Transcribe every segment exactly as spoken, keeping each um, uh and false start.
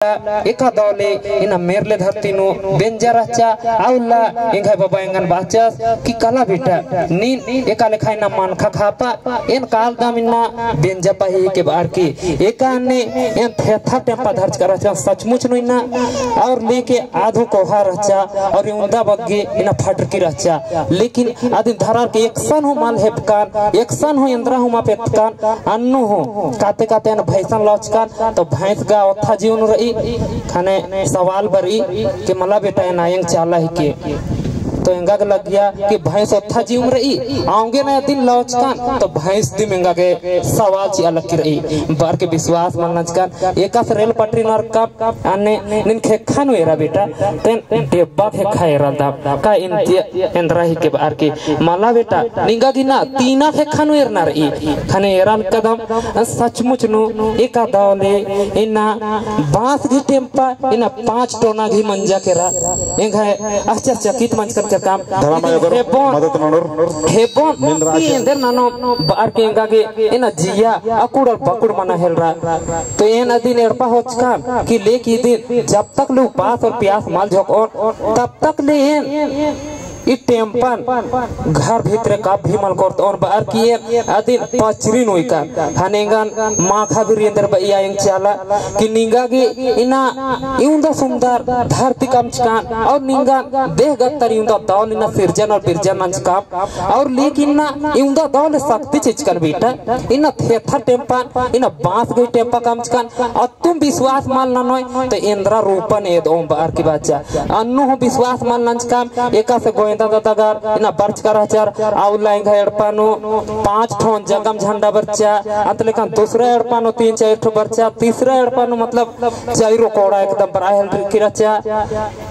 एका दव ले इन्ना मेरले धरती नू बेंजा रहचा, आ उल्ला एंग्है बबा एंगन बाचस कि कला बेटा, नीन एका लेखा इन्ना मनखा खापा, एन कालदम इन्ना बेंजा पाही के बअर की। एका अन्ने एन थेथा टेम्पा धरचका रहचा, सचमुच नू इन्ना, और लेके आधो कोहा रहचा, और इवंदा बग्गे इन्ना फटरकी रहचा। लेकिन अदिन धरर के एकसन हूँ मल हेबकन, एकसन हूँ एन्दरा हूँ मा पेतकन, अन्नु हूँ काते काते एन भैंसन लौचकन, तो भैंस गा ओत्था जीवन रई, खने सवाल बरई कि मला बेटा एन आयंग चाला हिके। तो एंगा गे लग्गिया कि भैंस ओत्था जीवन रई, औंगे ना अदिन लौचकन, तो भैंस दिम एंगा गे सवाल चिआ लग्गी रई। बअर के विश्वास मल नंजकन, एकासे रेल पटरी नू अरकम, अन्ने नीन खेक्खा नू एरा बेटा, तेन डेब्बा खेक्खा एरालदम, का इन्ती एन्दरा हिके बअर की। मला बेटा, निंगा गे इन्ना तीना खेक्खा नू एरना रई। खने एरालकदम, सचमुच नू एका दव ले इन्ना बांस गही टेम्पा, इन्ना पाँच टोना गही मंजा केरा। एंग्है आश्चर्यचकित मंजकन केरकम। धर्म आयोगर हेब्बोन, मदत ननोर। हेब्बोन, ती एन्देर ननोम बअर की एंगा गे इन्ना जिया अकुड़ और बकुड़ मना हेलरा। तो एन अदिन एड़पा होचकन कि लेके इदिन जब तक ले उपास और प्यास मल झोंकोन, तब तक ले एन ई टेम्पन घर भितरे कब भी मल कोरतओन बअर की एन अदिन पचरी नू उइकन। खने एंगन माखा बिरी एन्देर बई आयंग चाला कि निंगा गे इन्ना इवंदा सुन्दर धरती कमचकन और निंगन देह गत्तर इवंदा दव ले इन्ना सिरजन और बिरजन नंजकम। और लेकिन ना, इवंदा दव ले शक्ति चिचकन बेटा, इन्ना थेथर टेम्पन, इन्ना बांस गही टेम्पा कमचकन, अत्तुम विश्वास मल ननोय, तो एन्दरा रूपन एदओम बअर की बाचा। अन्नु हूँ विश्वास मल नंजकम, एकासे गोविंदा दादागर, इन्ना बरचका रहचर, आ उल्ला एंग्है एड़पा नू पाँच ठोन जगम झंडा बरचा, अंत लेखन दूसरा एड़पा नू तीन चार ठो बरचा, तीसरा एड़पा नू मतलब चारो कोड़ा एकदम बरआ हेलरकी रहचा।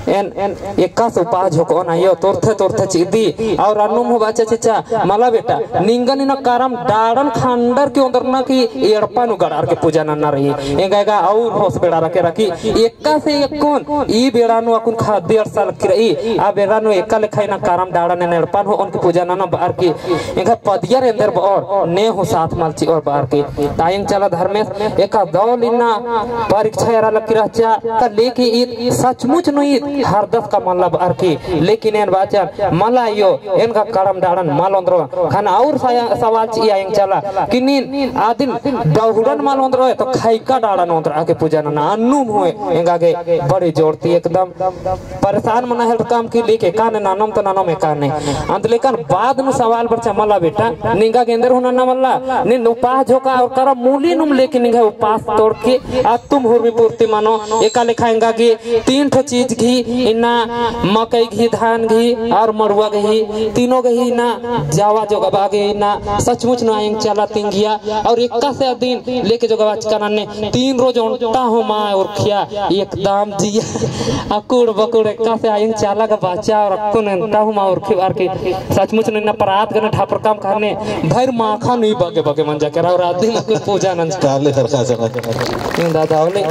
एन, एन एकासे उपास झोंकोन आयो, तोरथे, तोरथे चिदी, और अन्नुम हूँ बाचा चिच्चा, मला बेटा, निंगन इन्ना करम डाड़न खंडर की ओन्दरना की एड़पा नू गड़ार के पूजा नन्ना रई। एंगा एंगा और होस बेड़ा रखे रखी, एकासे एकुन, ई बेड़ा नू अक्कुन खादी अरसा लक्की रई, आ बेड़ा नू एका लेखा इन्ना करम डाड़न एन एड़पा नू ओन की पूजा नन्ना बअर की, एंगा पदियर एन्देर बओर, ने हूँ साथ मल चिओर बअर की। तायंग चाला धर्मेस, एका दव ले इन्ना परीक्षा एरा लक्की रहचा, का लेके ईद सचमुच नू ईद हरदस का मल्ला बअर की, लेकिन एन बाचन मला आयो, एन का करम डाड़न मल ओन्दरो। खन और सया-, सवाल चिआ आयंग चाला कि नीन अदिन डहुड़न मल ओन्दरो, तो खैका डाड़न ओन्दरआ के पूजा नन्ना। अन्नुम हूँ एंगा गे बड़ी जोर ती एकदम परेशान मना हेलरकम कि लेके काने ननोम तो ननोम एकाने। अंत लेकन बाद नू सवाल बरचा मला बेटा, निंगा गे एन्देर हूँ नन्ना मल्ला, नीन उपास झोंका और करम मूली नुम लेके निंग्है उपास तोड़के अत्तुम हुरमी पूर्ति मनो। एका लेखा एंगा गे तीन ठो चीज गही, इन्ना मकई गही, धान गही और मड़ुआ गही, तीनों गही इन्ना जावा जोगाबआ गे इन्ना सचमुच नू आयंग चाला तिंगिया। और एकासे अदिन लेके जोगाबाचकन अन्ने तीन रोज ओन्टा हूँ मा उरखिया एकदम जिया अकुड़ बकुड़। एकासे आयंग चाला गा बाचा और अक्कुन ओन्टा हूँ मा उरखी बअर की सचमुच नू इन्ना परात गने ढापरकम कहने भैर माखा नू बग्गे बग्गे मंजा केरा और अदिन अक्कुन पूजा नंज काले हरका जगह। इन्ना दव ले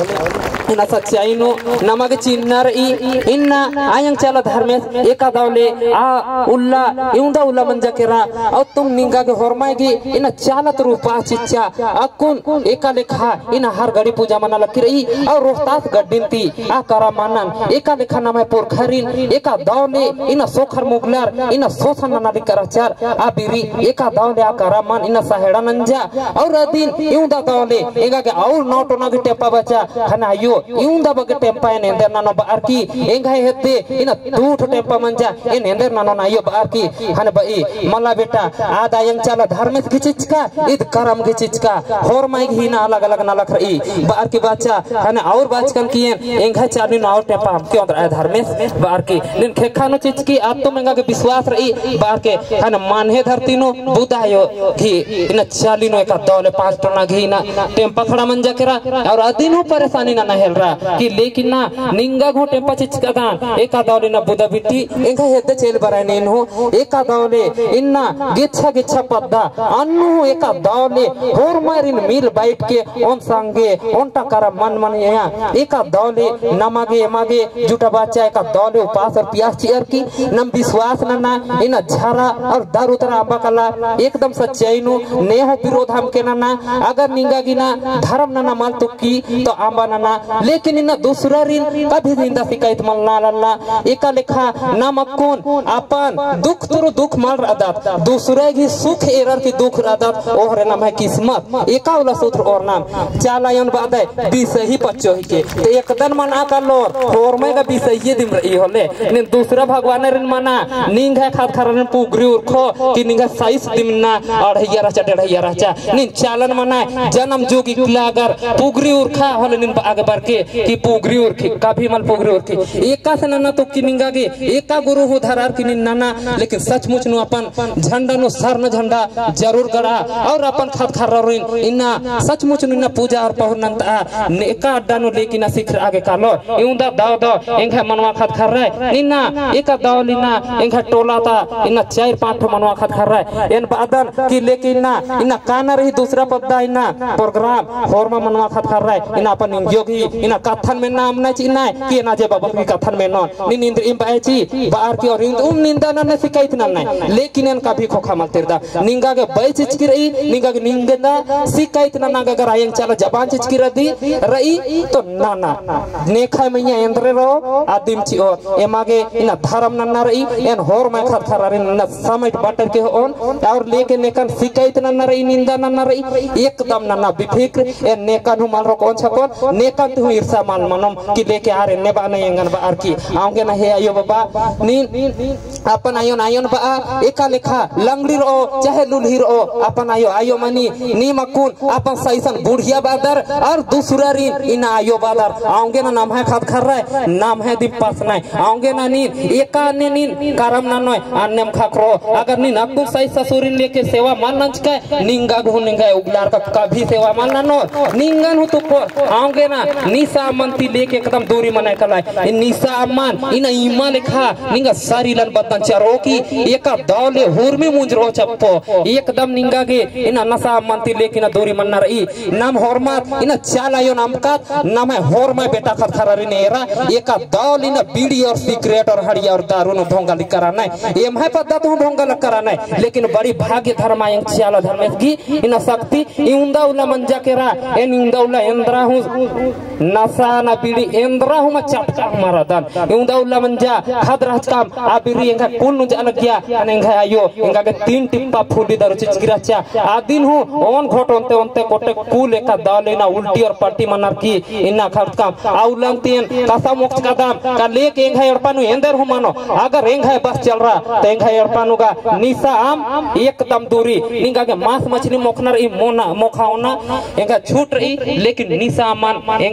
इन्ना सच्चाई नू नमा गे चिन्हना रई। इन्ना आयंग चाला धर्मेस एका दव ले आ उल्ला इवंदा उल्ला मंजा केरा। अत्तुम निंगा गे होरमय गे इन्ना चाला तरा उपास चिच्चा अक्कुन एका लेखा इन्ना हर गड़ी पूजा मना लक्की रई। और रोहतास गड्डिन ती आ करम मनन एका लेखा नम्है पुरखरिन एका दव ले इन्ना सोखर मुगलर इन्ना सोसन नना लिक्का रहचर। आ बिरी एका दव ले आ करम मन इन्ना सहेड़ा नंजा। और अदिन इवंदा दव ले एंगा गे और नौ टोना गही टेम्पा बचा। खन आयो इवंदा बग्गे टेम्पा एन एन्देर ननो बअर की एंग्है हेद्दे इन्ना दू ठो टेम्पा मंजा। एन एन्देर ननोन आयो बअर की। खन बई मला बेटा, आद आयंग चाला धर्मेस गही चिचका, ईद करम गही चिचका, होरमय गही इन्ना अलग अलग नलख रई बअर की बाचा। खन और बाचकन की एन एंग्है चाली नू और टेम्पा अमके ओन्दरआ धर्मेस बअर की। नीन खेक्खा नू चिचकी, अत्तुम एंगा गे विश्वास रई बअर के। खन मान्हे धरती नू बुद्ध आयो गही इन्ना चाली नू एका दव ले पाँच टोना गही इन्ना टेम्पा खड़ा मंजा केरा। और अदिन हूँ परेशानी नना हेलरा कि लेकिन ना निंगा गे हूँ टेम्पा चिचकादन एका दव ले इन्ना बुद्ध बिट्टी एंग्है हेद्दे चेल बरआ नीन हूँ एका दव ले इन्ना गेच्छा गेच्छा पद्दा अन्नु हूँ एका दव ले होरमारिन मिल बैठ के ओन संगे ओन्टा करम मन मनिया एका दव ले नमा गे एमा गे जुटाबाचा एका दव ले उपास और पियास चिअर की नम विश्वास नना इन्ना झरा और दारू तरा अम्बा कला एकदम सच्चाई नू ने हूँ विरोध अमके नना। अगर निंगा गे इन्ना धर्म नना मल तुक्की तो अम्बा नना लेकिन इन्ना दूसरारिन कभी निंदा सिकाइत मल नना लन्ना। एका लेखा नाम अक्कुन अपन दुख तुरु दुख मल रअदत, दूसरा गही सुख एरर की दुख रअदत, ओहरे नम्है किस्मत। एका उल्ला सूत्र ओर नाम चाला अयोन बअदय बिसही पच्चो हिके। ते एकदन मना कालोर, होरमय गा बिसहिए दिम रई होले। नीन दूसरा भगवानरिन मना, निंग्है ख़द्द ख़र्रारिन पुगरी उरखो कि निंग्है साइस दिम इन्ना अढ़ैया रहचा, डेढ़ैया रहचा। नीन चालन मना, जनम जुग इकला अगर पुगरी उरखा होले नीन बआ गे बरके कि पुगरी उरखी, कभी मल पुगरी उरखी। एकासे नना तो कि निंगा गे एका गुरु हूँ धरर की नीन नना, लेकिन सचमुच नू अपन झंडा नू सरना झंडा जरूर गड़ा और अपन ख़द्द ख़र्रारिन इन्ना सचमुच नू इन्ना पूजा और पहुर नन्तआ। एका अड्डा नू लेकिन इन्ना सिखरआ गे कालो। इवंदा दव दव एंग्है मनवा ख़द्द ख़र्राय इन्ना एका दव ले इन्ना एंग्है टोला ता इन्ना चार पाँच ठो मनवा ख़द्द ख़र्राय। एन बअदन कि लेकिन इन्ना, इन्ना काना रई दूसरा पद्दा इन्ना program होरमा मनवा ख़द्द ख़र्राय इन्ना अपन निंग्यो गही इन्ना कत्थन मेन्ना अमना चिअना कि एन अजय बाबा गही कत्थन मेन्नोन। नीन इन्द्रिइम बअय ची बअर की और इन्द्रिइम निंदा नन्ना सिकाइत नन्ना। लेकिन एन कभी ख़ोख़ा मल तिरदन। निंगा गे बई चिचकी रई, निंगा गे निंदा सिकाइत नन्ना गे अगर आयंग चाला जबान चिचकी रई, रई तो नना। नेखय मइय्याँ एन्द्रे रओ, अदिम चिओ। एमा गे इन्ना धरम नन्ना रई, एन होरमय ख़द्द ख़र्रारिन इन्ना समइट बटर के होओन, और लेकिन नेकन सिकाइत नन्ना रई, निंदा नन्ना रई, एकदम नना बेफिक्र, एन नेकन हूँ मल रोकओन छकोन, नेकन ती हूँ ईर्षा मल मनोम कि लेके आर एन्ने बअनय एंगन बअर की। औंगे ना हे अयो बाबा, नीन अपन अयोन अयोन बआ, एका लेखा लंगड़ी रओ, चाहे लुल्ही रओ, अपन अयो, अयो मनी, नीम अक्कुन अपन सइसन बुढ़िया बअदर, और दूसरारिन इन्ना अयो बअदर। औंगे ना नम्है ख़द्द ख़र्राय, नम्है दिम पसनय। औंगे ना नीन, एका अन्ने नीन करम ननोय, अन्नेम ख़क्खरो। अगर नीन अक्कुन सइस ससुरिन लेके सेवा मल नंजकय, निंगा गे हूँ निंग्है उगलार का कभी सेवा मल ननोर, निंगन हूँ तुक्कोर। औंगे ना, निसा अम्मन ती लेके एकदम दूरी मनय कलाय। निसा अम्मन, इन्ना इमा लेखा, निंगा सरीलन बदन चरो की, एका दव ले हुरमी मुंजरो चप्पो। एकदम निंगा गे, इन्ना नसा अम्मन ती लेके इन्ना दूरी मन्ना रई। नाम होरमत, इन्ना चाला अयोन अमकत, नम्है होरमय बेटा ख़द्द ख़र्रारिन एरा, एका दव ले इन्ना बीड़ी और सिगरेट और हड़िया और दारू नू ढोंगा लक्करा नय। एम्है पद्दा तो ढोंगा लक्करा नय, लेकिन बड़ी भाग्य धर्म आयंग चाला धर्मेस गही इन्ना शक्ति। इवंदा उल्ला मंजा केरा, एन इवंदा उल्ला एन्द्रा हूँ नसा ना बीड़ी एन्द्रा हूँ मा चटका हूँ मा रअदन। इवंदा उल्ला मंजा ख़द्द रहचकम, आ बीड़ी एंग्है कुल नू जा लगिया, अन एंग्है अयो, एंगा गे तीन टिप्पा फुल्ली दारू चिचकी रहचा। अदिन हूँ ओन घोट ओन्ते ओन्ते कोटे कुल एका दव ले इन्ना उल्टी और पल्टी मनर की इन्ना ख़द्द ख़र्रारिन। आ उल्लन ती एन कसा मोक्ष कदम, का लेके एंग्है एड़पा नू एन्देर हूँ मनो, अगर एंग्है बस चलरा, तो एंग्है एड़पा नू गा निसा अम्म एकदम दूरी, निंगा गे मांस मछली मोखनर ई मोना, मोखा ओना, एंग्है छूट रई, लेकिन निसा अम्मन